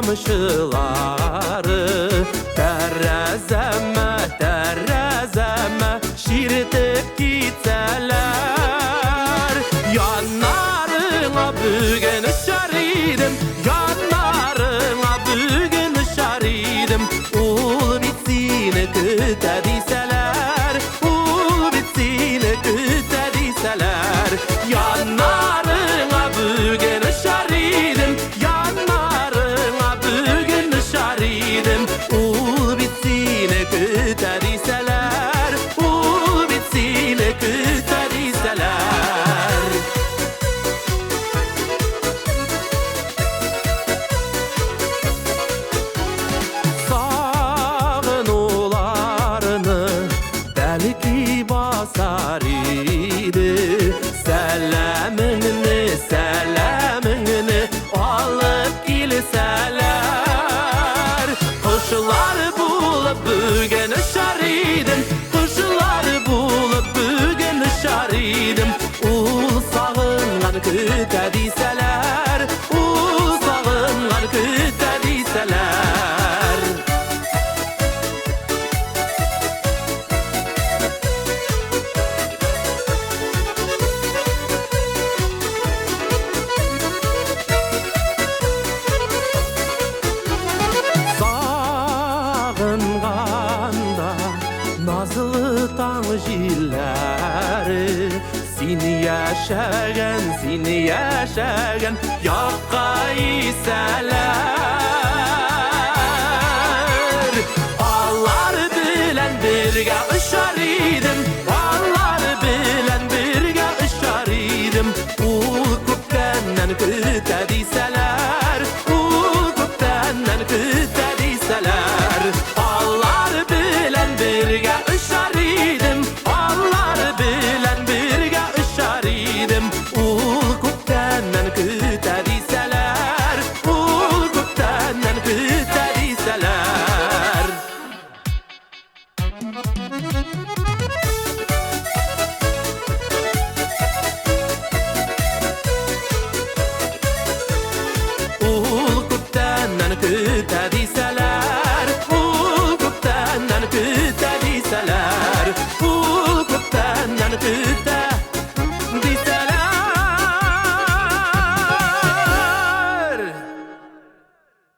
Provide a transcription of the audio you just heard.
Тамчылары тәрәзәмә, тәрәзәмә чиртеп китсәләр. Яннарыңа бүген очар идем, яннарыңа бүген очар идем. Ул бит сине көтә дисәләр, ул бит сине көтә дисәләр. Яннарыңа бүген очар идем, яннарыңа бүген очар идем. Ул бит сине көтә дисәләр, ул бит сине көтә дисәләр. Сагынуларны бәлки басар иде. Сәламеңне, сәламеңне алып килсәләр. Кошлар булып бүген очар идем, кошлар булып бүген очар идем. Ул сагынган көтә дисәләр, ул сагынган көтә дисәләр. Сагынганда назлы таң җилләре син яшәгән, син яшәгән якка исәләр. Алар белән бергә